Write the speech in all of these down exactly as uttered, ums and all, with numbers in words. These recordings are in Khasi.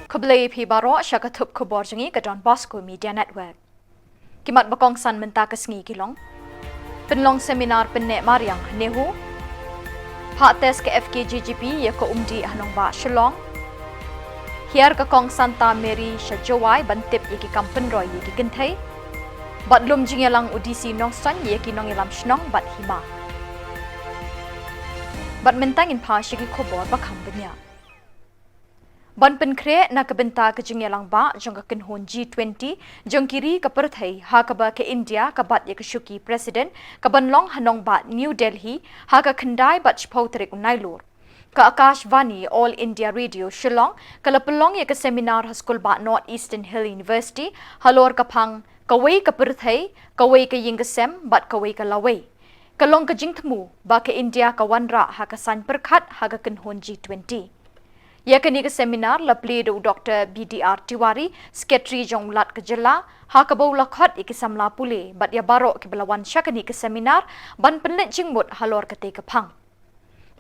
Khublei phi baroh sha ka thup khubor jong ngi ka Don Bosco Media Network. Ki mat ba kongsan mynta ka sngi ki long: pynlong seminar pynneh mariang ha NEHU, phah test ka F K J G P ïa ka umdih ha nongbah Shillong, hiar ka kong Santa Mary sha Jowai ban tip ïa ki kam pynroi ïa ki kynthei, bad lum jingïalang u D C Nongstoiñ ïa ki nongïalam shnong bad hima. Bad mynta ngin phai sha ki khubor ba kham bniah. Ban pynkhreh na ka bynta ka jingïalang bah jong ka kynhun G twenty jong ki ri ka pyrthei, ha kaba ka India ka bat ïa ka shuki president, kaban long ha nongbah New Delhi ha ka khyndai bad shiphew tarik u Nailur. Ka Akashvani All India Radio Shillong ka la pynlong ïa ka seminar ha skulbah North Eastern Hill University halor ka phang Kawei ka Pyrthei, Kawei ka Ïing ka Sem bad Kawei ka Lawei. Ka long ka jingthmu ba ka India ka wanrah ha ka saiñ pyrkhat ha ka kynhun G twenty. Ïa kane ka seminar la plie da u Doctor B D R Tiwari, Secretary jong u Lat ka Jylla, ha kaba u la khot ïa ki samla pule bad ïa baroh kiba la wan sha kane ka seminar ban pynleit jingmut halor katei ka phang.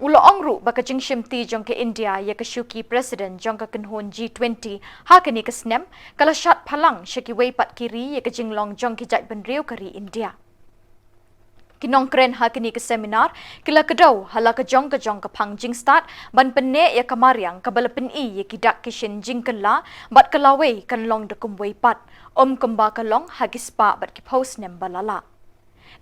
U la ong ruh ba ka jingshimti jong ka India ïa ka shuki president jong ka kynhun G twenty ha kane ka snem ka la shad phalang sha kiwei pat ki ri ïa ka jinglong jong ki jaitbynriew ka ri India. Ki nongkren ha kane ka seminar ki la kdew ha la ka jong ka jong ka phang jingstad ban pynneh ïa ka mariang kaba la pyni ïa ki dak ki shin jingkylla, bad ka lawei kan long da kumwei pat, ym kumba ka long ha ki spah bad ki phew snem ba la lah.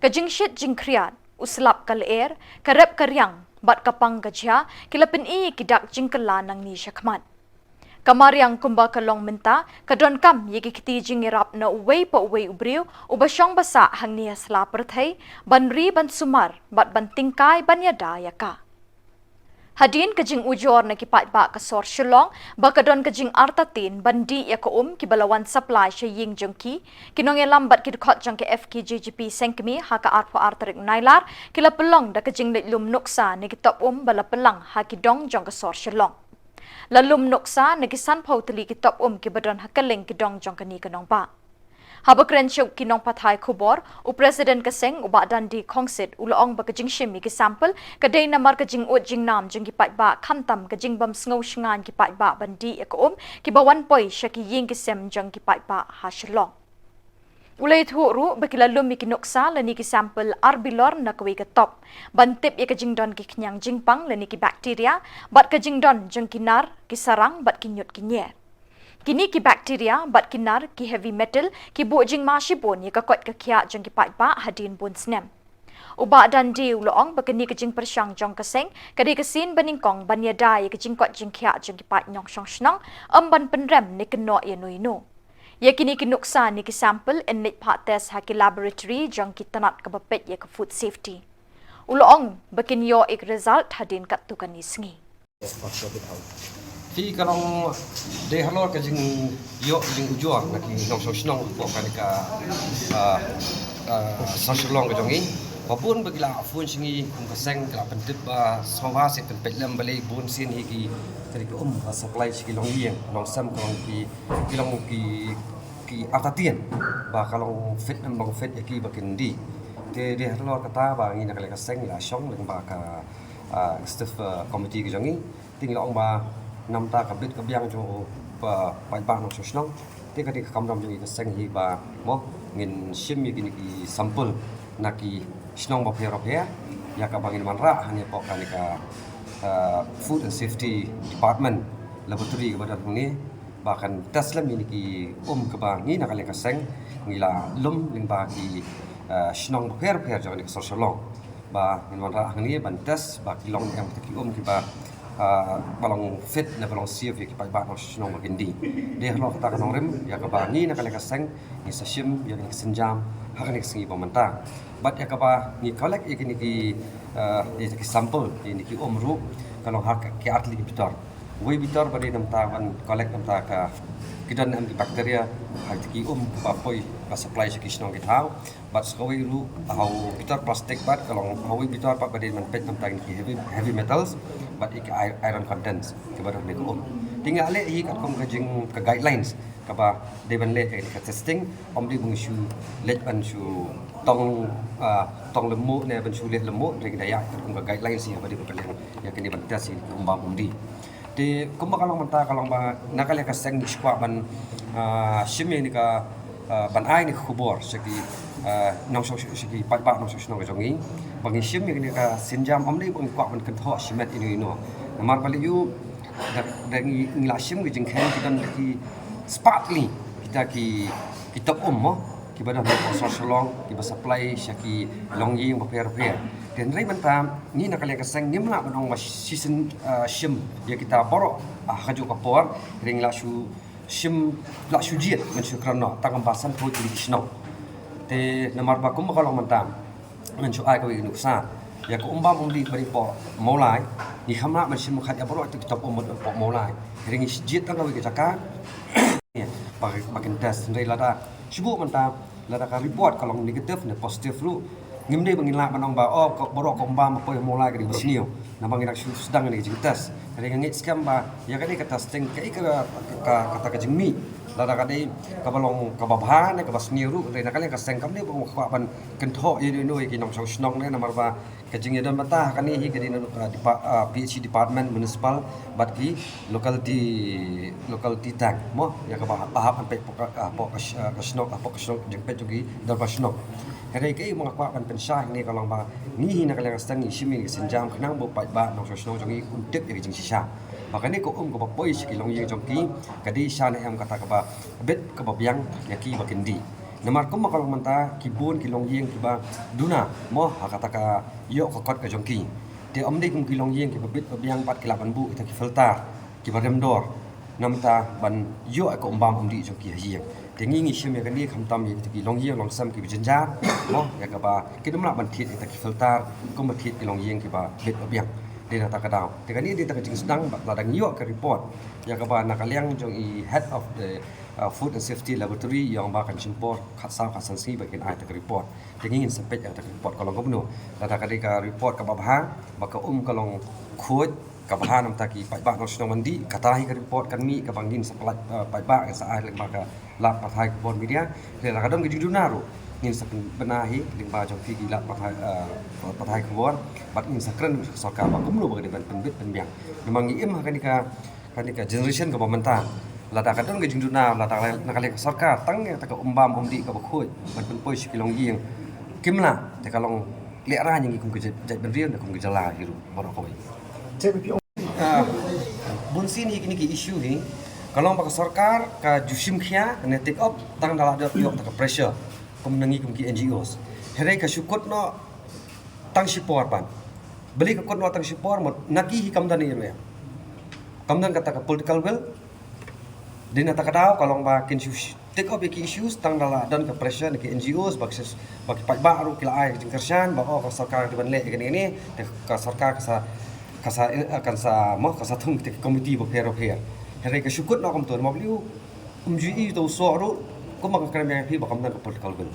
Ka jingshit jingkhriat, u slap ka lyer, ka rep ka riang bad ka pang ka jia ki la pyni ïa ki dak jingkylla nangne shakhmat. Ka mariang kumba ka long mynta ka donkam ïa ki kti jingïarap na uwei pa uwei u briew uba shong ba sah hangne ha sla pyrthei, ban ri ban sumar bad ban tyngkai ban ïada ïa ka. Hadien ka jingujor na ki paidbah ka sor Shillong ba ka don ka jingartatien ban dih ïa ka um kiba la wan supply sha ïing jong ki, ki nongïalam bad ki dkhot jong ka F K J G P Sengkmie ha ka arphew ar tarik Nailar ki la pynlong da ka jingleit lum nuksa na ki top um ba la pynlang ha ki dong jong ka sor Shillong. La lum nuksa na ki sanphew tylli ki top um kiba don ha kylleng ki dong jong kane ka nongbah. Haba kren sha ki nongpathai khubor, u President ka seng u Bah Dandi Khongsit u la ong ba ka jingshim ïa ki sample ka dei namar ka jingud jingnam jong ki paidbah, khamtam ka jingbym sngew shngaiñ ki paidbah ban dih ïa ka um kiba wan poi sha ki ïing ki sem jong ki paidbah ha Shillong. U la ïathuh ruh ba ki la lum ïa ki nuksa lane ki sample ar bilor na kawei ka top ban tip ïa ka jingdon ki khñiang jingpang lane ki bacteria, bad ka jingdon jong ki nar, ki sarang bad ki ñiut ki ñier. Kine ki bacteria bad ki nar ki heavy metal ki buh jingma shibun ïa ka koit ka khiah jong ki paidbah hadien bun snem. U Bah Dandi u la ong ba kane ka jingpyrshang jong ka seng ka dei ka sien banyngkong ban ïada ïa ka jingkoit jingkhiah jong ki paid nongshong shnong, ym ban pynrem ne kynnoh ïano ïano. Ïa kine ki nuksa ne ki sample yn leit phah test ha ki laboratory jong ki tnat kaba peit ïa ka food safety. U la ong ba kin ïoh ïa ka result hadien katto katne sngi. Hi ka long dei halor ka jingïoh jingujor na ki nongshong shnong hapoh kane ka, ah, ah, sor Shillong ka jong ngi. Ba bun ba ki la phone sha ngi kum ka seng, ki la pyntip ba sngewbha seh pynpeit lem balei bun sien hi ki, kane ka um ba supply sha ki longïing longsem, ka long ki, ki long ki, ki artatien ba ka long fit ne ym long fit ïa ki ba kin dih. Te dei halor kata ba ngi na ka liang ka seng ngi la shong lyngba ka, ah, executive, ah, committee ka jong ngi. Te ngi la ong ba namar ka bit ka biang jong u paidbah nongshong shnong, te ka dei ka kam jong ngi ka seng hi ba mo ngin shim ïa kine ki sample na ki shnong bapher bapher, ïa kaba ngin wanrah hangne hapoh kane ka, ah, Food and Safety Department laboratory kaba don hangne, ba kan test lem ïa kine ki um kaba ngi na ka liang ka seng ngi la lum lyngba ki, ah, shnong bapher bapher jong kane ka sor Shillong. Ba ngin wanrah hangne ban test ba ki long em kita ki um kiba, ah, ba long fit ne ba long safe ïa ki paidbah nongshong shnong ba kin dih. Dei halor kata ka nongrim ïa kaba ngi na ka liang ka seng ngi sa shim ïa kane ka sienjam ha kane ka sngi ba mynta. Bad ïa kaba ngi collect ïa kine ki, ah, ïa ki sample ïa kine ki um ruh ka long ha ki artylli ki bitor. Uwei bitor ba dei namar ban collect namar ka ki don em ki bacteria ha kita ki um ba poi ba supply sha ki shnong ki thaw. Bad sa kawei ruh ha u bitor plastik bad ka long ha uwei bitor pat ba dei ban peit namar kine ki heavy, heavy metals bad ïa ki i-, iron contents kiba don ha kine ki um. Te ngi la leh hi katkum ka jing ka guidelines kaba dei ban leh kane ka testing, ym dei ba ngi shu leit ban shu tong, ah, tong lynti ne ban shu leh lynti, hynrei ngi da ïaid katkum ka guidelines hi ba dei ban pynlong ïa kane ban test ïa ki um bam um dih. Te kumba ka long mynta ka long ba na ka liang ka seng ngi sngewkwah ban, ah, shim ïa kane ka, ah, ban ai kane ka khubor sha ki, ah, nongshong, sha ki paidbah nongshong shnong ka jong ngi. Ba ngi shim ïa kane ka sienjam ym dei ba ngi kwah ban kynthoh shimet ino ino. Namar ba lei ïoh da, da ngi, ngi la shim ka jingkheiñ ki don da ki spah tylli kita ki, ki top um mo, kiba don hapoh sor Shillong, kiba supply sha ki longïing bapher bapher. Te hynrei mynta ngi na ka liang ka seng ngim lah ban ong ba shisien, ah, shim ïa kita baroh, ah, ha kajuh ka por, hynrei ngi la shu shim, la shu jied ban shu kren noh tang kumba san phew tylli ki shnong. Te namar ba kumba ka long mynta ngan shu ai kawei ka nuksa ïa ka um bam um dih ba dei hapoh Mawlai. Ngi kham lah ban shim khat ïa baroh ïa ki top um hapoh Mawlai. Hynrei ngi jied tang kawei ka jaka ba, ba kin test. Hynrei lada shu buh mynta, lada ka report ka long negative ne positive ruh, ngim dei ba ngin lah ban ong ba, oh, ka baroh ka um bam ba poi ha Mawlai ka dei ba sniew. Namar ngi dang shu sdang ïa ka jingtest. Hynrei nga ngeit skhem ba ïa ka dei ka testing, ka, ka, ka, kata ka jingmih, lada ka dei kaba long kaba bha ne kaba sniew ruh, hynrei na ka liang ka seng kam dei ba nga kwah ban kynthoh ïa ino ino ïa ki nongshong shnong ne, namar ba ka jingïadon bynta ha kane hi ka dei na, ah, depa-, ah, P H E department municipal bad ki locality, locality tank mo, ïa kaba hap, hap ban peit hapoh ka, ah, hapoh ka sh-, ah, ka shnong, hapoh ka shnong, jingpeit jong ki dorbar shnong. Hynrei kaei ba nga kwah ban pynshai hangne ka long ba ngi hi na ka liang ka seng ngi shim ïa kane ka sienjam khnang ba u paidbah nongshong shnong jong ngi un tip ïa ka jingshisha. Ba kane ka um kaba poi sha ki longïing jong ki ka dei sha ne em kata kaba bit kaba biang ïa ki ba kin dih. Namar kumba ka long mynta ki bun ki longïing kiba duna mo ha kata ka ïoh ka kot ka jong ki. Te ym dei kum ki longïing kiba bit ba biang bad ki lah ban buh kita ki filter kiba rem dor na bynta ban ïoh ïa ka um bam um dih jong ki ha ïing. Te ngi ngi shim ïa kane khamtam ïa kita ki longïing longsem kiba jynjar mo, ïa kaba kin ym lah ban thied ïa kita ki filter kumba thied ki longïing kiba bit ba biang. Dei na kata ka daw. Te kane dei kata ka jingsdang ba lada ngi ïoh ka report ïa kaba na ka liang jong i head of the, uh, Food and Safety Laboratory, i ong ba kan shim por khatsaw khatsan sngi ba kin ai kata ka report. Te ngi ngin sa peit ïa kata ka report ka long kumno. Lada ka dei ka report kaba bha ba ka um ka long khuid kaba bha na bynta ki paidbah nongshong shnong ban dih, kata hi ka report kan mih kaba ngin sa pynlait, uh, paidbah, ngin sa ai lyngba ka lad pathai khubor media. Lada ka don ka jingduna ruh ngin sa pynbna hi lyngba jong phi ki lad pathai, uh, pathai khubor bad ngin sa kren sha ka sorkar ba kumno ba ka dei ban pynbit pynbiang. Namar ngi im ha kane ka, kane ka generation kaba mynta, lada ka don ka jingduna, lada na ka liang ka sorkar tang ïa kata ka um bam um dih kaba khuid ban pynpoi sha ki longïing kim lah, te ka long lehraiñ ïa ngi kum ka jait, jaitbynriew ne kum ka jylla hi ruh baroh kawei. Ah, bunsien hi kine ki issue hi ka long ba ka sorkar ka ju shim khia ne take up tang da la dep ïoh kata ka pressure kum na ngi kum ki N G Os. Hynrei ka shu kut noh tang shipor ban. Balei ka kut noh tang shipor? Namar na ki hi kam don ei ruh em. Kam don kata ka political will. Dei na kata ka daw ka long ba kin shu sh-, take up ïa ki issues tang da la don ka pressure na ki N G Os, ba ki s-, ba ki paidbah ruh ki la ai ka jingkyrshan ba, oh, ka sorkar ka dei ban leh ïa kane kane, te ka sorkar ka sa, ka sa, eh, kan sa, mo, ka sa thung kita ki committee bapher bapher. Hynrei ka shu kut noh kumto, namar balei? Ym ju i to u soh ruh, kumba nga kren ïa phi ba kam don ka political will.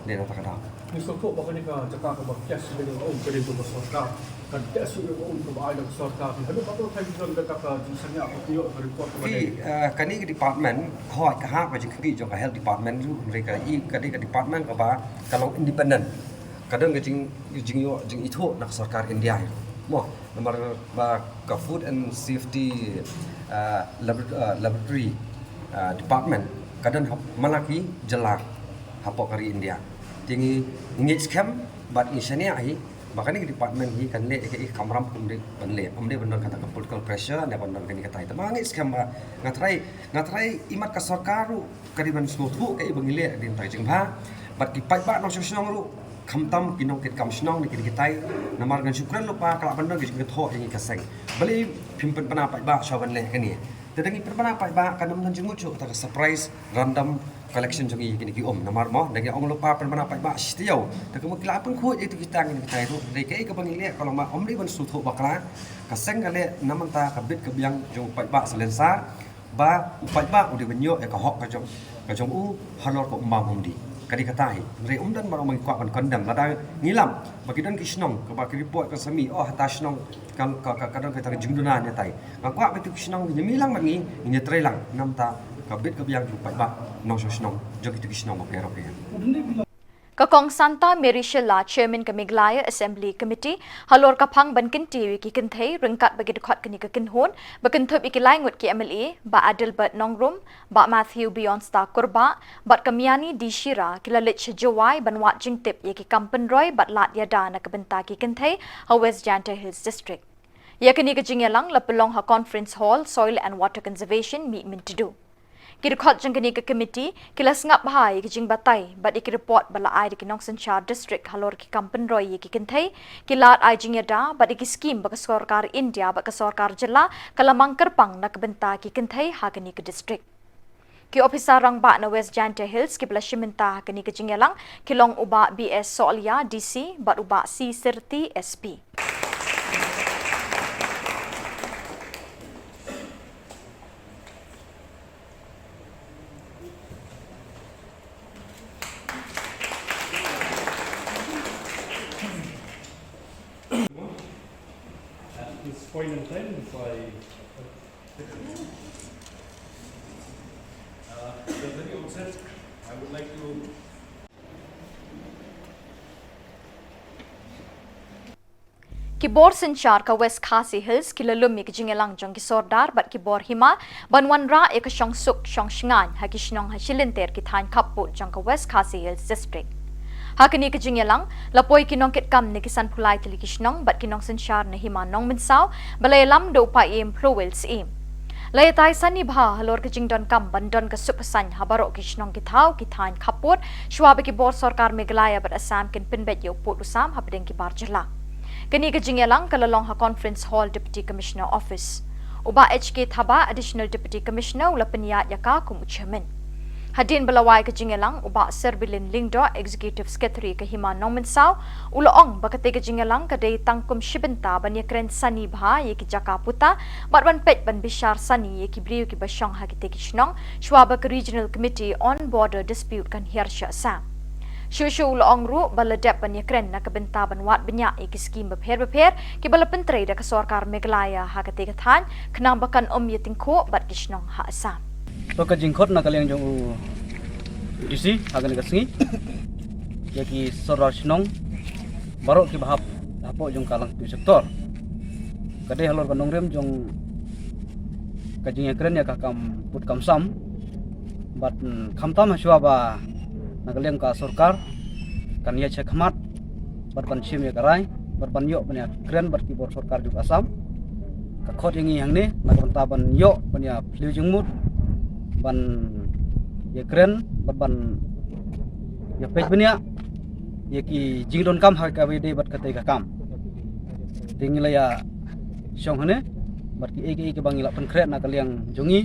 Dei na kata ka daw. Ngi sngewthuh ba kane ka jaka kaba kiad shuh ïa ka um ka dei ka sorkar. Ka dei shuh ïa ka um kaba ai da ka sorkar. Haduh katno time don kata ka jingshaniah ba phi ïoh ka report kaba dei? Phi, eh, kane ka department, hooid ka hap ka jingkhmih jong ka health department ruh, hynrei ka i, ka dei ka department kaba ka long independent. Ka don ka jing, jingïoh, jingithuh na ka sorkar India hi. Mo, namar ba ka Food and Safety, ah, labor-, ah, Laboratory, ah, Department ka don hap man la ki jylla hapoh ka ri India. Te ngi ngeit skhem bad ngi shaniah hi ba kane ka department hi kan leh ïa kaei ka kamram kum dei ban leh. Ym dei ban don kata ka political pressure ne ban don kane katai. Te ma ngeit skhem ba nga trai, nga trai imat ka sorkar ruh ka dei ban sngewthuh kaei ba ngi leh, dei na kata ka jingbha. Bad ki paidbah nongshong shnong ruh, khamtam ki nongkitkam shnong ne ki dei kitai. Namar ngan shu kren lypa ka lah ban don ka jingkynthoh ïa ngi ka seng. Balei phim pynbna paidbah shuwa ban leh kane? Te da ngi pynbna paidbah kan ym don jingmut shuh kata ka surprise random collection jong ngi ïa kine ki um. Namar mo, da ngi ong lypa pynbna paidbah shi taïew, te ka mut ki la pynkhuid ïa kito ki tang ïa kitai ruh. Dei kaei kaba ngi leh ka long ba ym dei ban sngewthuh bakla. Ka seng ka leh na bynta ka bit ka biang jong u paidbah Salensar. Ba u paidbah u dei ban ïoh ïa ka hok ka jong, ka jong u halor ka um bam um dih. Ka dei kata hi. Hynrei ym don ba ngi kwah ban condemn. Lada ngi lap ba ki don ki shnong kaba ki report kan sa mih, oh, hata shnong ka, ka, ka, ka don kata ka jingduna ne tai. Nga kwah ba kito ki shnong ngin ïa mih lang bad ngi, ngin ïa trei lang na bynta ka bit ka biang jong u paidbah nongshong shnong jong kito ki shnong bapher bapher. Ka Kong Santa Mary Shylla, Chairman ka Meghalaya Assembly Committee, halor ka phang ban kyntiew ïa ki kynthei ryngkat bad ki dkhot kane ka kynhun, ba kynthup ïa ki lai ngut ki M L A, Bah Adelbert Nongrum, Bah Matthew Beyondstar Kurbah, bad ka Miani D Shira, ki la leit sha Jowai ban wad jingtip ïa ki kam pynroi bad lad ïada na ka bynta ki kynthei ha West Jaintia Hills District. Ïa kane ka jingïalang la pynlong ha Conference Hall, Soil and Water Conservation, Mihmyntdu. Ki dkhot jong kane ka committee ki la sngap bha ïa ki jingbatai bad ïa ki report ba la ai da ki nongsynshar district halor ki kam pynroi ïa ki kynthei, ki lad ai jingïada bad ïa ki skim ba ka sorkar India bad ka sorkar jylla ka la mang kyrpang na ka bynta ki kynthei ha kane ka district. Ki ophisar rangbah na West Jaintia Hills kiba la shim bynta ha kane ka jingïalang ki long u Bah B S Sohliya, D C, bad u Bah C Sirti, S P. At this point in time, if I, uh, at the very outset, I would like to Ki bor synshar ka West Khasi Hills ki la lum ïa ka jingïalang jong ki sordar bad ki bor hima ban wanrah ïa ka shongsuk shongshngaiñ ha ki shnong ha shilynter ki thaiñ khappud jong ka West Khasi Hills District. Ha kane ka jingïalang la poi ki nongkitkam na ki sanphew lai tylli ki shnong bad ki nongsynshar na hima Nongmynsaw ba la ïalam da u Paiem Phlowel Syiem. La ïatai sani bha halor ka jingdonkam ban don ka suk ka saiñ ha baroh ki shnong ki thaw ki thaiñ khappud shuwa ba ki bor sorkar Meghalaya bad Assam kin pynbeit ïa u pud u sam hapdeng ki bar jylla. Kane ka jingïalang ka la long ha Conference Hall Deputy Commissioner Office. U Bah H K Thabah, Additional Deputy Commissioner, u la pynïaid ïa ka kum u chairman. Hadien ba la wai ka jingïalang, u Bah Serbilin Lyngdoh, Executive Secretary ka hima Nongmynsaw, u la ong ba katei ka jingïalang ka dei tang kum shi bynta ban ïakren sani bha ïa ki jaka puta bad ban peit ban bishar sani ïa ki briew kiba shong ha kitei ki shnong shuwa ba ka Regional Committee on Border Dispute kan hiar sha Assam. Shuh shuh u la ong ruh ba la dep ban ïakren na ka bynta ban wad bniah ïa ki skim bapher bapher kiba la pyntrei da ka sorkar Meghalaya ha katei ka thaiñ khnang ba kan ym ïatyngkhuh bad ki shnong ha Assam. To, ka jingkhot na ka liang jong u D C ha kane ka sngi ïa ki sordar shnong baroh kiba hap hapoh jong ka Langpih sector. Ka dei halor ka nongrim jong ka jingïakren ïa ka kam pud kam sam bad, mm, khamtam ha shuwa ba na ka liang ka sorkar kan ïaid shakhmat bad ban shim ïa ka rai bad ban ïoh ban ïakren bad ki bor sorkar jong ka Assam. Ka khot ïa ngi hangne na ka bynta ban ïoh ban ïa plie jingmut ban ïakren bad ban ïa peit bniah ïa ki jingdonkam ha kaba ïadei bad katei ka kam. Te ngi la ïa shong hangne bad kiei kiei kiba ngi la pynkhreh na ka liang jong ngi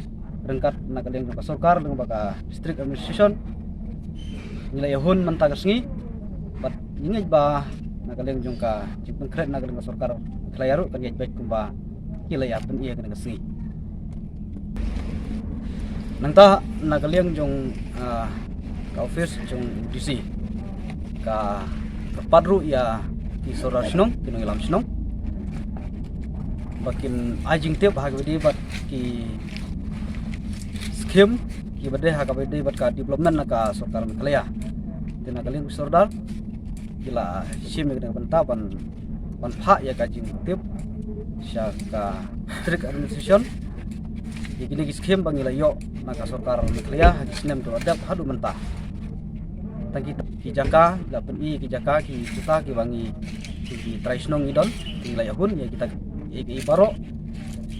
ryngkat na ka liang jong ka sorkar lyngba ka district administration. Ngi la ïa hun mynta ka sngi bad ngi ngeit ba na ka liang jong ka jingpynkhreh na ka liang ka sorkar Meghalaya ruh kan ïa beit kumba ki la ïa pyni ha kane ka sngi. Nangta na ka liang jong, ah, ka office jong D C ka, ka pat ruh ïa ki sordar shnong, ki nongïalam shnong ba kin ai jingtip ha kaba ïadei bad ki skim kiba dei ha kaba ïadei bad ka development na ka sorkar Meghalaya. Te na ka liang ki sordar ki la shim ïa ka bynta ban ban phah ïa ka jingtip sha ka district administration ïa kine ki skim ba ngi la ïoh na ka sorkar Meghalaya ha ki snem kiba dep haduh mynta. Tang ki, ki jaka la pyni, ki jaka ki puta kiba ngi, ki, ki trai shnong ngi don, ki la ïa hun ïa kita, ïa ki baroh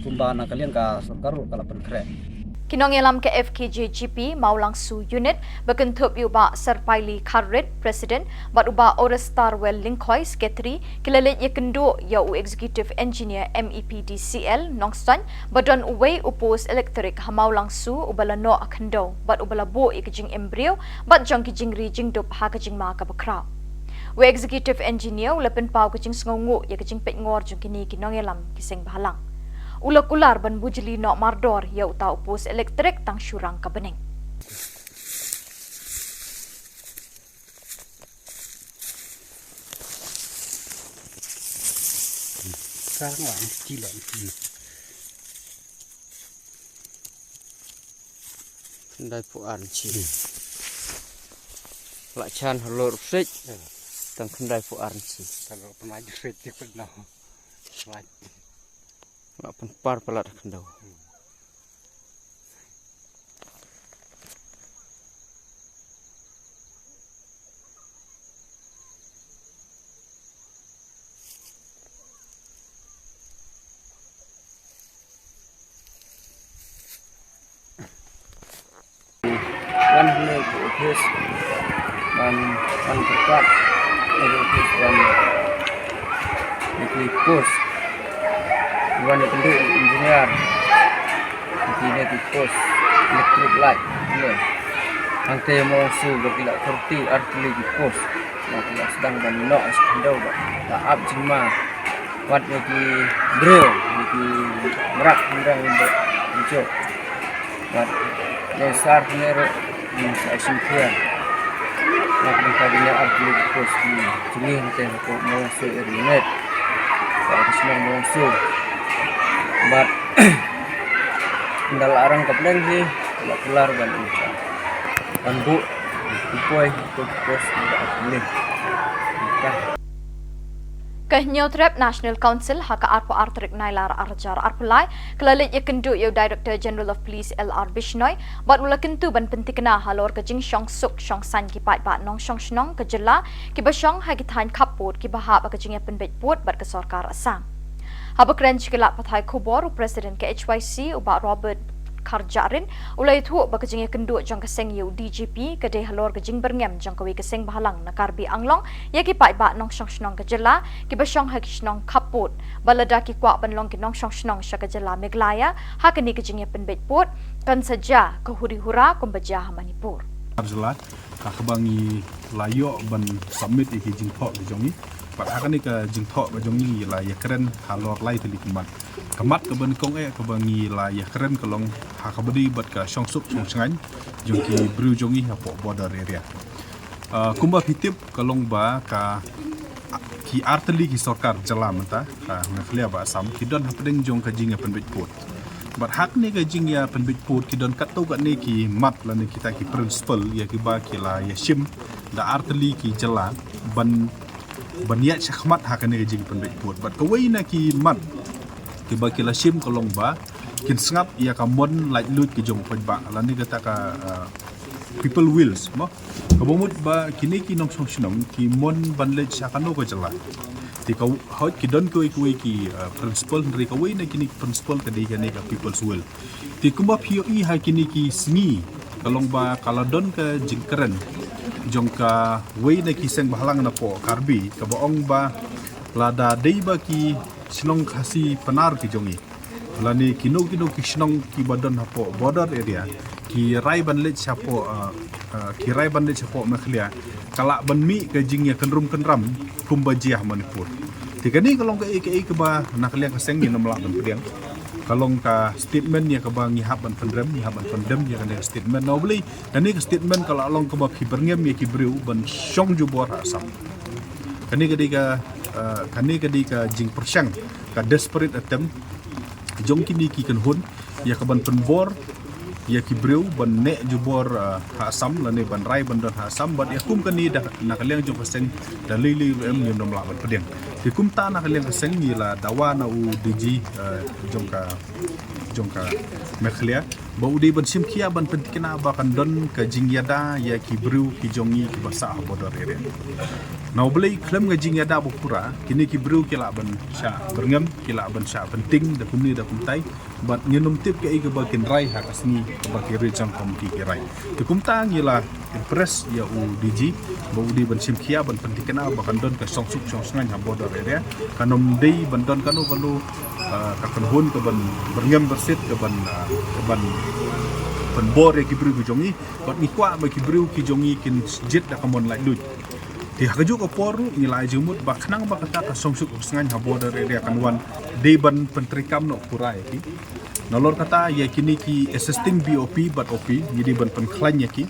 kumba na ka liang ka sorkar ruh ka la pynkhreh. Ki nongïalam ka F K J G P Mawlangsu Unit ba kynthup ïa u Bah Sarpaili Kharrit, President, bad u Bah Orestar Well Lyngkhoi, Secretary, ki la leit ïakynduh ïa u Executive Engineer M E P D C L Nongstoiñ ba don uwei u post elektrik ha Mawlangsu uba la noh khyndew bad uba la buh ïa ka jingim briew bad jong ki jingri jingdup ha ka jingma kaba khraw. U Executive Engineer u la pynpaw ka jingsngewnguh ïa ka jingpeitngor jong kine ki nongïalam ki seng bhalang. U la kular ban bujli noh mardor ïa uta u post elektrik tang shu rang ka bneng. Khyndai phew ar inchi. Lah chan halor sik. Tang khyndai phew ar inchi. Kalau pernah jerit di pernah. Lah. Lah pynpar palat khyndaw. Wan hynne ki office, wan, wan pyrkhat hynne ki office, wan hynne ki post, wan hynne ki engineer, hynne ki post electric light, hynne. Hangtei mo su ba ki la thirty, artylli ki post. Nga phi la sdang ban noh sha khyndew ba la ap jingma wat ïa ki briew, ïa ki mrad hynrei ba ïoh wat ïa sar hynrei ruh ïa sa shim khia. Nga phi la ka bynta ar tylli ki post ki jingim te ha ko Mawngso area net. Ka shnong Mawngso. Bad nda la arang ka pleng hi la kular ban ucha. Ban buh ki poi ki post ki da ap ni. Ka Ka Hynñiewtrep National Council ha ka arphew ar tarik Nailar arhajar arphew lai ka la leit ïakynduh ïa u Director General of Police L R Bishnoi bad u la kyntu ban pyntikna halor ka jingshong suk shong saiñ ki paidbah nongshong shnong ka jylla kiba shong ha ki thaiñ khappud kiba hap ha ka jingïapynbeit pud bad ka sorkar Assam. Haba kren sha ki lad pathai khubor u President ka H Y C u Bah Robert Kharjahrin u la ïathuh ba ka jingïakynduh jong ka seng ïa u D G P ka dei halor ka jingbyrngem jong kawei ka seng bhalang na Karbi Anglong ïa ki paidbah nongshong shnong ka jylla kiba shong ha ki shnong khappud ba lada ki kwah ban long ki nongshong shnong sha ka jylla Meghalaya ha kane ka jingïapynbeit pud kan sa jia ka huri hura kumba jia ha Manipur. Jylla ha kaba ngi la ïoh ban submit ïa ki jingthoh ki jong ngi. Bad ha kane ka jingthoh ka jong ngi ngi la ïakren halor lai tylli ki mat. Ka mat kaba nyngkong eh kaba ngi la ïakren ka long ha kaba dei bad ka shong suk shong saiñ jong ki briew jong ngi hapoh border area. Ah, kumba phi tip ka long ba ka ki artylli ki sorkar jylla mynta ka Meghalaya bad Assam ki don hapdeng jong ka jingïapynbeit pud. Bad ha kane ka jingïapynbeit pud ki don katto katne ki mat lane kita ki principle ïa kiba ki la ïashim da artylli ki jylla ban, ban ïaid shakhmat ha kane ka jingïapynbeit pud. Bad kawei na ki mat kiba ki la shim ka long ba kin sngap ïa ka mon laitluid ki jong u paidbah lane kata ka, ah, people wills mo. Kaba mut ba kine ki nongshong shnong ki mon ban leit sha kano ka jylla. Te ka hoi ki don kawei kawei ki, uh, principle hynrei kawei na kine ki principle ka dei kane ka people's will. Te kumba phi ïohi ha kine ki sngi ka long ba ka la don ka jingkren jong kawei na ki seng bhalang napoh Karbi kaba ong ba lada dei ba ki shnong Khasi Pnar ki jong ngi lane kino kino ki shnong kiba don hapoh border area ki rai ban leit shapoh, uh, uh, ki rai ban leit shapoh Meghalaya ka lah ban mih ka jingïakynrum kynram kumba jia ha Manipur. Te kane ka long kaei kaei kaba na ka liang ka seng ngim lah ban pdiang. Ka long ka statement ïa kaba ngi hap ban pynrem, ngi hap ban pynrem ïa kane ka statement. Na u Blei kane ka statement ka la long kaba phi byrngem ïa ki briew ban shong jubor ha Assam. Kane ka dei ka, uh, kane ka dei ka jingpyrshang ka desperate attempt jong kine ki kynhun ïa ka ban pynbor ïa ki briew ban neh jubor, uh, ha Assam lane ban rai ban don ha Assam bad ïa kum kane da na ka liang jong ka seng da lei lei ruh em ngim lah ban pdiang. Te kumta na ka liang ka seng ngi la dawa na u D G, uh, jong ka jong ka Meghalaya ba u dei ban shim khia ban pyntikna ba kan don ka jingïada ïa ki briew ki jong ngi kiba sah ha border area. Na u Blei khlem ka jingïada ba pura kine ki briew ki lah ban shah byrngem, ki lah ban shah pynting da kumne da kumtai. Bad ngin ym tip kaei kaba kin rai ha ka sngi kaba ki regional committee ki rai. Te kumta ngi la impress ïa u D G ba u dei ban shim khia ban pyntikna ba kan don ka shong suk shong saiñ ha border area. Kan ym dei ban don kano kano, ah, ka kynhun ka ban byrngem byrsit ka ban, ah, ka ban pynbor ïa ki briew ki jong ngi. Bad ngi kwah ba ki briew ki jong ngi kin jied da ka mon laitluid. Te ha kajuh ka por ruh ngi la ai jingmut ba khnang ba kata ka shong suk shong saiñ ha border area kan wan dei ban pyntreikam noh pura ïa ki. Nalor kata ïa kine ki assisting B O P bad O P ngi dei ban pynkhlaiñ ïa ki.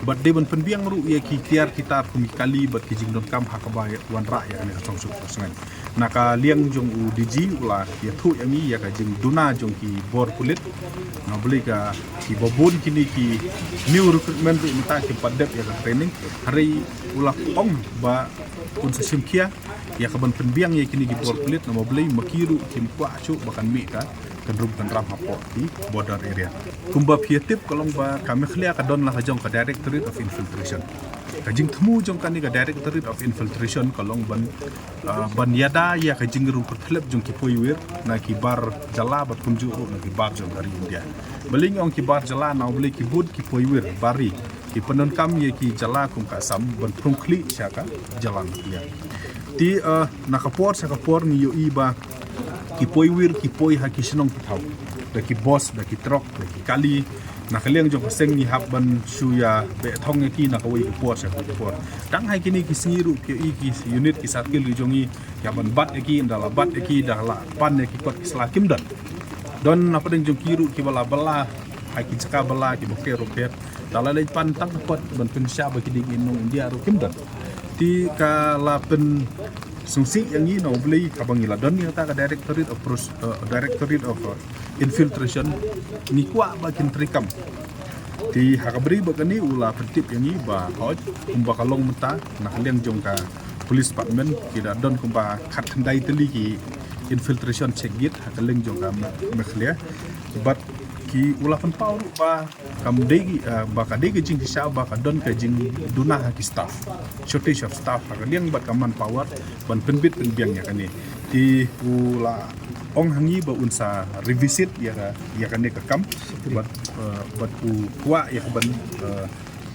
Bad dei ban pynbiang ruh ïa ki tiar ki tar kum ki kali bad ki jingdonkam ha kaba wanrah ïa kane ka song suk ka sngi. Na ka liang jong u D G u la ïathuh ïa ngi ïa ka jingduna jong ki bor pulit. Na balei ka ki babun kine ki new recruitment ruh mynta kim pat dep ïa ka training. Hynrei u la ong ba un sa shim khia ïa ka ban pynbiang ïa kine ki bor pulit, namar balei ma ki ruh kim kwah shuh ba kan mih ka kynrum kynram hapoh ki border area. Kumba phi tip ka long ba ka Meghalaya ka don la ka jong ka Directorate of Infiltration. Ka jingthmu jong kane ka Directorate of Infiltration ka long ban, ah, ban ïada ïa ka jingrung kyrthlep jong ki poiwir na ki bar jylla bad kumjuh ruh na ki bar jong ka ri India. Balei ngi ong ki bar jylla, namar balei ki bun ki poiwir bar ri ki pyndonkam ïa ki jylla kum ka Assam ban phrung khlieh sha ka jylla Meghalaya. Te, eh, na ka por sha ka por ngi ïohi ba ki poiwir ki poi ha ki shnong ki thaw da ki bos, da ki trok, da ki kali. Na ka liang jong ka seng ngi hap ban shu ïa beh thong ïa ki na kawei ka por sha kawei ka por. Tang ha kine ki sngi ruh ki ïohi ki unit ki circle ki jong ngi ïa ban bat ïa ki, ynda la bat ïa ki da la pan ïa ki kot ki sla kim don. Don na pdeng jong ki ruh kiba la bylla ha ki jaka bylla kiba pher ruh pher. Da la leit pan tang ka kot ban pynshai ba ki dei ki nong India ruh kim don. Te ka la pynsngewsih ïa ngi, namar balei kaba ngi la don ïa kata ka Directorate of Pros-, eh, Directorate of, eh, Infiltration, ngi kwah ba kin treikam. Te ha kaba ri ba kane u la pyntip ïa ngi ba hooid kumba ka long mynta na ka liang jong ka police department ki da don kumba khatkhyndai tylli ki infiltration check gate ha ka liang jong ka Me-, Meghalaya. Bad ki u la pynpaw ruh ba kam dei, eh, ba ka dei ka jingshisha ba ka don ka jingduna ha ki staff, shortage of staff ha ka liang bad ka manpower ban pynbit pynbiang ïa kane. Te u la ong ha ngi ba un sa revisit ïa ka, ïa kane ka kam bad, eh, bad u kwah ïa ka ban, eh,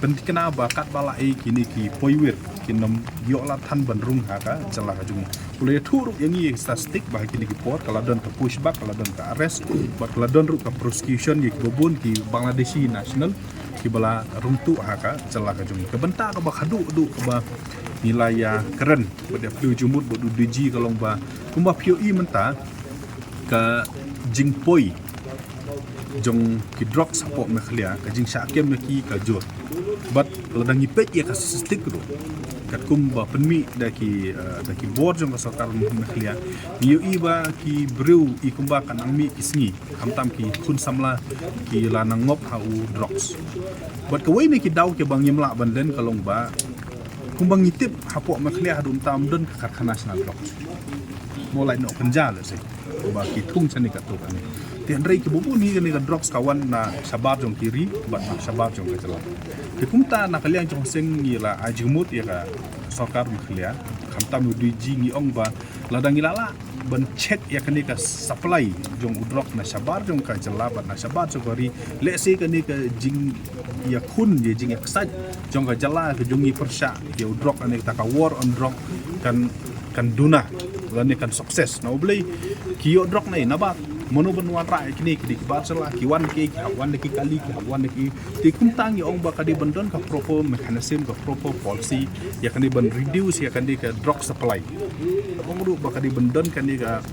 pynthikna ba katba la ei kine ki poiwir kin ym ïoh lad than ban rung ha ka jylla ka jong ngi. U la ïathuh ruh ïa ngi ïa ki statistic ba ha kine ki por ka la don ka pushback, ka la don ka arrest bad ka la don ruh ka prosecution ïa ki babun ki Bangladeshi national kiba la rung tuh ha ka jylla ka jong ngi. Ka bynta kaba khadduh duh kaba ngi la ïakren bad ïa pynlong jingmut bad u D G ka long ba kumba phi ïohi mynta ka jingpoi jong ki drugs hapoh Meghalaya, ka jingshah kem ïa ki ka jur. Bad lada ngi peit ïa ka statistic ruh katkum ba pynmih da ki, eh, da ki bor jong ka sorkar Meghalaya, ngi ïohi ba ki briew i kumba ka nang mih ki sngi khamtam ki khun samla ki la nang ngop ha u drugs. Bad kawei na ki daw kiba ngim lah ban len ka long ba kumba ngi tip hapoh Meghalaya haduh mynta ym don ka karkhana shna drugs. Mo, lait noh kynja lehse ba ki thung shane katto katne. Te hynrei kiba bun hi kane ka drugs ka wan na shabar jong ki ri bad na shabar jong ka jylla. Te kumta na ka liang jong ka seng ngi la ai jingmut ïa ka sorkar Meghalaya, khamtam u D G, ngi ong ba lada ngi la lah ban check ïa kane ka supply jong u drug na shabar jong ka jylla bad na shabar jong ka ri, lehse kane ka jingïakhun, ïa jingïaksaid jong ka jylla ka jong ngi pyrshah ïa u drug, kane kata ka war on drug kan, kan duna lane kan success. Na u Blei ki ïoh drug na i naba mano ban wanrah ïa kine, ki dei ki bar jylla, ki wan ki, ki hap wan ki kali, ki hap wan ki. Te kumta ngi ong ba ka dei ban don ka proper mechanism, ka proper policy ïa kane ban reduce ïa kane ka drug supply. Ong ruh ba ka dei ban don kane ka,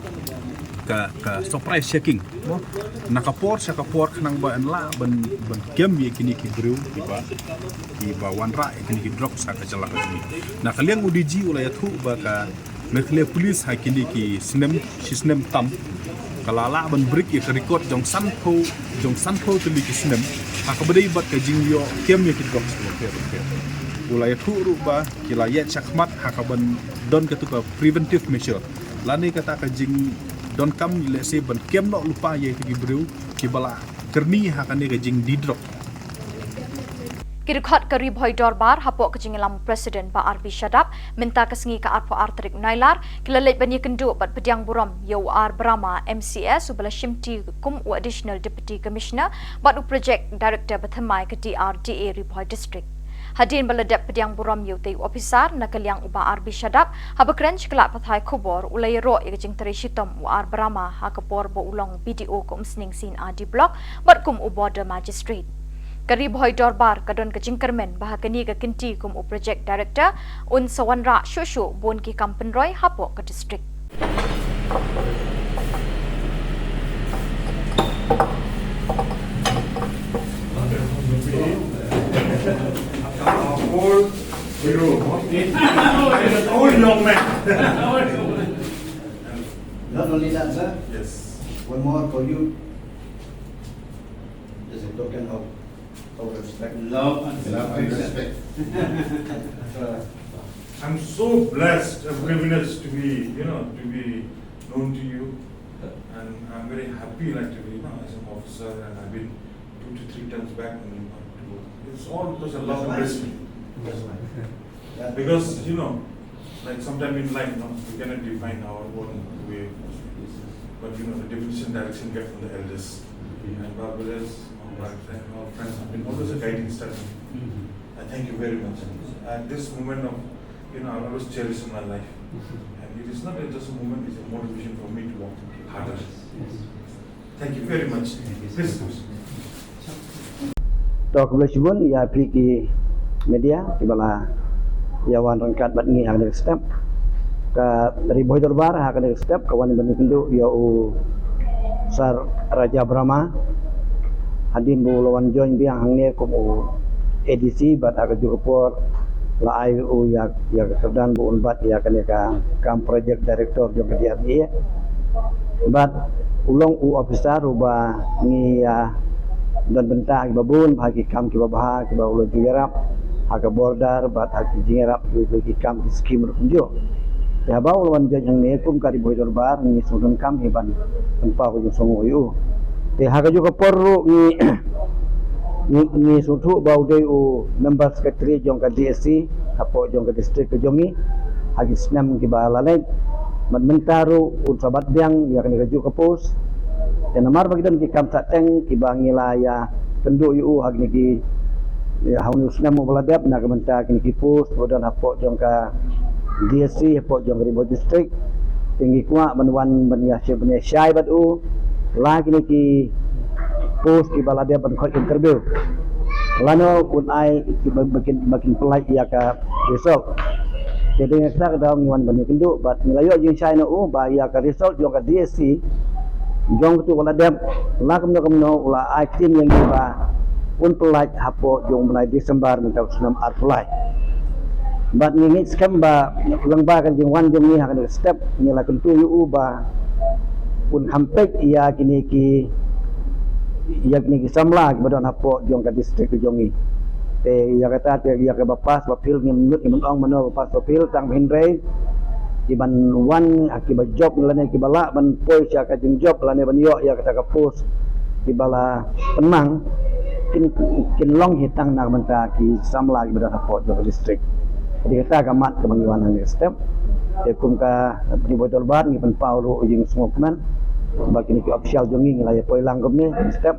ka, ka surprise checking, mo. Na ka por sha ka por khnang ba yn lah ban, ban kem ïa kine ki briew kiba, kiba wanrah ïa kine ki drugs ha ka jylla ka jong ngi. Na ka liang u D G u la ïathuh ba ka Meghalaya Police ha kine ki snem, shi snem tam ka la lah ban break ïa ka record jong sanphew, jong sanphew tylli ki snem ha kaba dei bad ka jingïoh kem ïa ki drugs. U la ïathuh ruh ba ki la ïaid shakhmat ha kaban don katu ka preventive measure lane kata ka jingdonkam, lehse ban kem noh lypa ïa kito ki briew kiba la kyrni ha kane ka jingdie drug. Ki dkhot ka Ri Bhoi Dorbar hapoh ka jingïalam President Bah R B Shadap mynta ka sngi ka arphew ar tarik Nailar ki la leit ban ïakynduh bad pdiang burom ïa u R Brahma, M C S, uba la shimti kum u Additional Deputy Commissioner bad u Project Director bathymmai ka D R D A Ri Bhoi District. Hadien ba la dep pdiang burom ïa utei u ophisar, na ka liang u Bah R B Shadap, haba kren sha ki lad pathai khubor, u la ïaroh ïa ka jingtrei shitom u R Brahma ha ka por ba u long B D O ka Umsning C and RD Block bad kum u Border Magistrate. Ka Ri Bhoi Dorbar ka don ka jingkyrmen ba ha kane ka kynti kum u Project Director un sa wanrah shuh shuh bun ki kam pynroi hapoh ka district. Old hero, huh? Old young man. Not only that, sir. Yes. One more for you. As a token of our respect. Love and love and respect. Uh, I'm so blessed and privileged to be, you know, to be known to you. And I'm very happy, like, to be, you know, as an officer, and I've been two to three times back, and, you know, to, it's all because of love and respect. Because, you know, like, sometime in life, no, we cannot define our own way. But, you know, the definition, direction get from the elders. And Barbara is, you know, my friend, our friends have been always a guiding star. I thank you very much. At this moment of, you know, I always cherish in my life. And it is not just a moment, it's a motivation for me to work harder. Thank you very much. Please. To khublei shibun ïa phi ki media kiba la ïa wan ryngkat bad ngi ha kane ka step. Ka Ri Bhoi Dorbar ha kane ka step ka wan ban ïakynduh ïa u Sir Raja Brahma. Hadien ba u la wan join biang hangne kum u A D C bad ha kajuh ka por la ai u ïa, ïa ka kyrdan ba un bat ïa kane ka kam project director jong ka D R D A. Bad u long u officer uba ngi ïa don bynta ha kiba bun bha ki kam kiba bha kiba u la ju ïarap ha ka border bad ha ki jingïarap ki, ki kam ki skim ruh kumjuh. Te haba u la wan join hangne kum ka Ri Bhoi Dorbar ngi sngewdonkam hi ban pynpaw ka jingsngewnguh ïa u. Te ha kajuh ka por ruh ngi ngi, ngi sngewthuh ba u dei u member secretary jong ka D S C hapoh jong ka district ka jong ngi ha ki snem kiba la leit. Bad mynta ruh un sa bat biang ïa kane kajuh ka post. Te namar ba ki don ki kam sahteng kiba ngi la ïakynduh ïa u ha kine ki, ïa ha une u snem uba la dep na ka bynta kine ki post ba don hapoh jong ka D S C hapoh jong ka Ri Bhoi District. Te ngi kwah ban wan ban ïa shai, ban ïa shai bad u la kine ki post kiba la dep ban khot interview. Lano un ai ba, ba kin, ba kin pynlait ïa ka result. Te dei na kata ka daw ngi wan ban ïakynduh bad ngi la ïoh jingshai na u ba ïa ka result jong ka D S C jong katu ba la dep la kumno kumno u la ai ktien ïa ngi ba un pynlait hapoh jong u bnai December mynta u snem arphew lai. Bad ngi ngeit skhem ba lyngba ka jingwan jong ngi ha kane ka step ngi la kyntu ïa u ba un kham peit ïa kine ki, ïa kine ki samla kiba don hapoh jong ka district ka jong ngi. Te ïa kata te ïa kaba pass ba fail ngim nud ngim ong mano ba pass ba fail tang hynrei kiban wan ha kiba jop lane kiba lah ban poi sha ka jingjop lane ban ïoh ïa kata ka post kiba la pynmang kin, kin long hi tang na ka bynta ki samla kiba don hapoh jong ka district. Te kata ka mat kaba ngi wan hangne step. Te kum ka Ri Bhoi Dorbar ngi pynpaw ruh u jingsngewkmen ba kine ki official jong ngi ngi la ïa poi lang kumne step.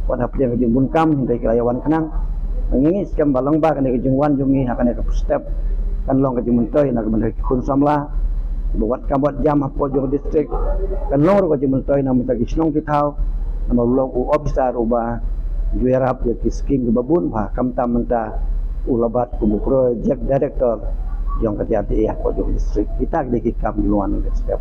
Wat hapdeng ka jingbun kam hynrei ki la ïa wan khnang. Ngi ngeit skhem ba lyngba kane ka jingwan jong ngi ha kane ka step kan long ka jingmyntoi na ka bynta ki khun samla ba wat kam wat jam hapoh jong ka district. Kan long ruh ka jingmyntoi na ka bynta ki shnong ki thaw namar u long u officer uba ju ïarap ïa ki skim kiba bun bha khamtam mynta u la bat kum u project director jong ka D R D A hapoh jong ka district. Kita ki dei ki kam ki wan step.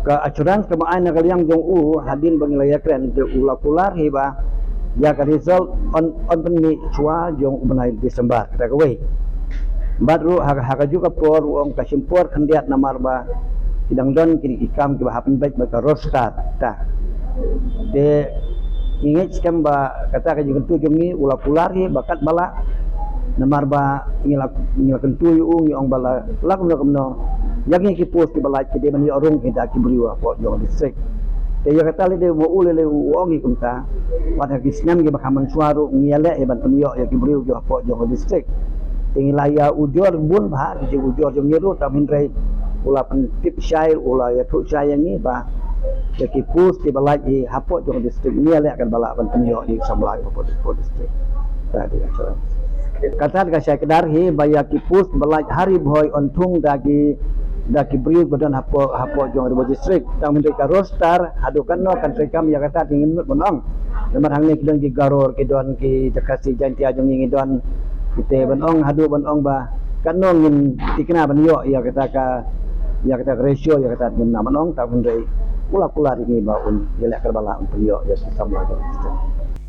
Ka assurance kaba ai na ka liang jong u hadien ba ngi la ïakren te u la kular hi ba ïa ka result yn, yn pynmih shuwa jong u bnai December kata kawei. Bad ruh ha, ha kajuh ka por u ong ka shim por khyndiat namar ba ki dang don kine ki kam kiba hap pynbeit bad ka roster ta. Te ngi ngeit skhem ba kata ka jingkyntu jong ngi u la kular hi ba katba lah namar ba ngi la, ngi la kyntu ïa u ngi ong ba la, la kumno kumno ïa kine ki post kiba lait ki dei ban ïoh rung hi da ki briew hapoh jong ka district. Te ïa kata lei u lei u ong hi kumta. Wat ha ki snem kiba kham mynshuwa ruh ngi ïaleh hi ban pynïoh ïa ki briew jong hapoh jong ka district. Te ngi la ïa ujor bun bha ki jingujor jong ngi ruh tang hynrei u la pyntip shai u la ïathuh shai ïa ngi ba ïa ki post kiba lait hi hapoh jong ka district ngi ïaleh katba lah ban pynïoh ïa ki samla hapoh, hapoh district. Ta dei ka, kata ka shai kdar hi ba ïa ki post ba lait ha Ri Bhoi yn thung da ki, da ki briew ba don hapoh, hapoh jong Ri Bhoi district. Tang hynrei ka roster haduh katno kan treikam ïa kata te ngim nud ban ong. Namar hangne ki don ki Garo, ki don ki Khasi Jaintia jong ngi, ngi don. Kita ban ong haduh ban ong ba katno ngin tikna ban ïoh ïa kata ka, ïa kata ka ratio ïa kata ngim nang ban ong tang hynrei u la kular ïa ngi ba un ïaleh katba lah un pynïoh ïa ki samla jong ka district.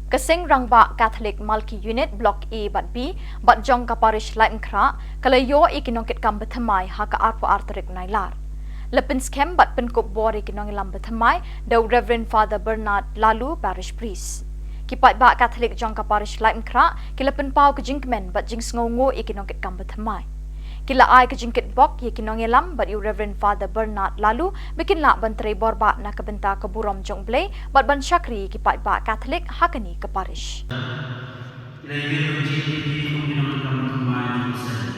Ka Seng Rangbah Katholik Malki Unit Block A bad B bad jong ka Parish Laitumkhrah ka la ïoh ïa ki nongkitkam bathymmai ha ka arphew ar tarik Nailar. La pynskhem bad pynkup bor ïa ki nongïalam bathymmai da u Reverend Father Bernard Laloo, Parish Priest. Ki paidbah Katholik jong ka Parish Laitumkhrah ki la pynpaw ka jingkmen bad jingsngewnguh ïa ki nongkitkam bathymmai. Ki la ai ka jingkitbok ïa ki nongïalam bad ïa u Reverend Father Bernard Laloo ba kin lah ban trei borbah na ka bynta ka burom jong U Blei bad ban shakri ïa ki paidbah Katholik ha kane ka parish. Ki la ïa pynjih ïa ki kum ki nongkitkam bathymmai jong ka seng.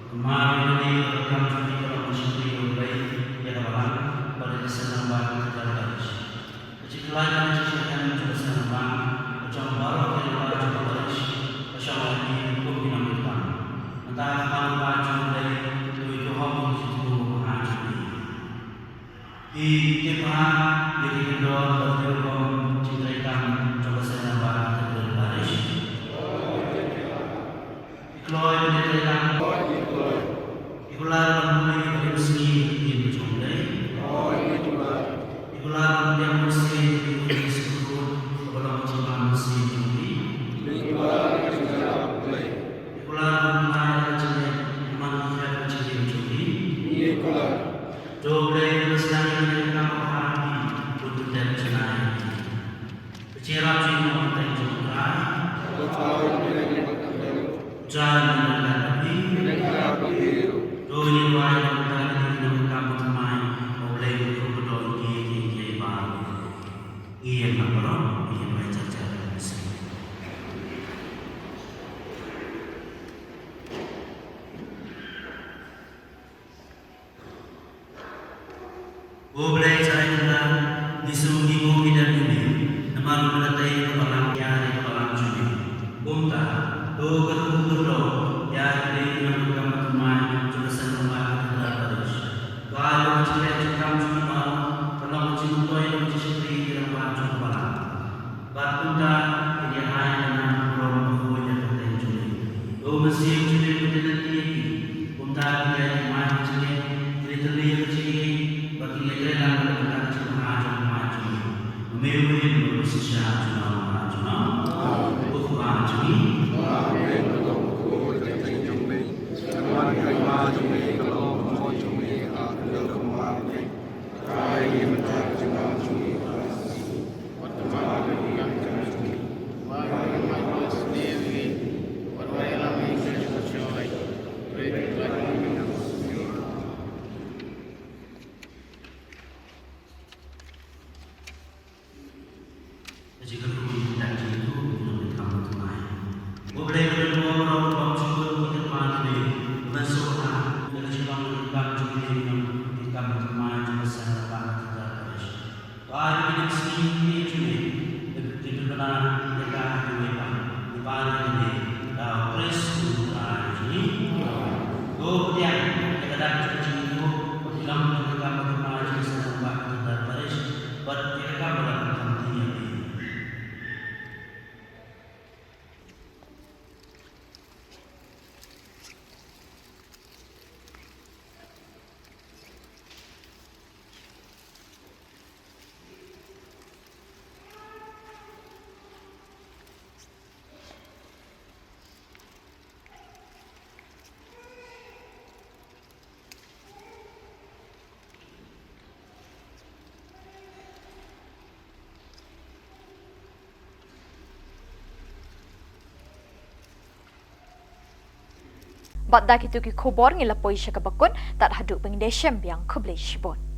Kumar ïa kane ka kam jong ki ka long ka shakri ïa U Blei ïa ka balang bad ïa ka seng rangbah Cathedral Parish. Ka jingkhlaiñ ka jingshitom jong ka seng rangbah, ka jong baroh ki rangbah jong ka parish, ka shong ha ki kum ki nongkitkam. Mynta ha khmat u Kpa jong U Blei, to ïa ki hok ïa ki jingthmu bha jong ki. Phi tip bha ïa ki kyndon bad ki rukom jingtrei kam jong ka seng rangbah Cathedral Parish. Ki kloi ba ki trei lang. Ki kular ban pule ïa ka ktien jong U Blei. Ki kular ban pdiang mynsiem ïa ka ktien jong U Blei, kaba long ka jingpang mynsiem jong ki. Ki kular ban pynlait ïa ka jingngeit, man ki khep ka jingim jong ki. To U Blei un sdang ïa ka kam ha ki, bad un dep janai ïa ki. Ka jingïarap jong U Trai. Jan ïa ka ktien. To ngin duwai na ka bynta ki nongkitkam bathymmai, U Blei un kyrkhu ïa ki, ïa ki, ïa ki baroh. Ngin ïa baroh, ngin ïa jar jar. Ko Blei Trai Kynrad, ngi sngew ngi buh ngi dep ïa me, namar ba me la tei ïa ka balang, ïa ka balang jong me. Kumta, to kyrkhu kyrdoh ïa ki nongkitkam bathymmai jong ka seng rangbah Cathedral Parish. To ai ba ka jingtrei jingkam jong ki baroh kan long ka jingmyntoi bad ka jingshakri ïa ki rangbah jong ka balang. Bad kumta, kin ïa ai ka nam ka burom bakhuid ïa ka kyrteng jong me. To U Mynsiem jong me un ïaid lynti ïa ki. Kumta, kin ïa ai ka jingngeit, kin ïa tyrli ïa ka jingngeit, bad kin ïa trei lang na ka bynta ka jingbha jong ka kmie jong me. Ba me uwei ruh u shisha junom junom. Ko Kpa jong ngi. Ka jingkyrkhu ïa ki nongkitkam bathymmai. Ko Blei, ka don bor baroh kaba ym sngewthuh ki kyrpad ïa me, ban sngewbha ïa ka jinglong nongkitkam jong me, nongkitkam bathymmai jong ka seng rangbah Cathedral Parish. To ai ba ki nang sngew ïa ka kyrteng jong me, ba kin pynbna ïa ka ha kiwei pat, ngi pan ïa kane da U Khrist U Trai jong ngi. To pdiang ïa ka dak jong ka jingïathuh ba ki long ki nongkitkam bathymmai jong ka seng rangbah Cathedral Parish. Bad ïa ka kam ba la pynthame ïa phi. Bad da kito ki khubor ngi la poi sha kaba kut, tad haduh ban ïashem biang, khublei shibun.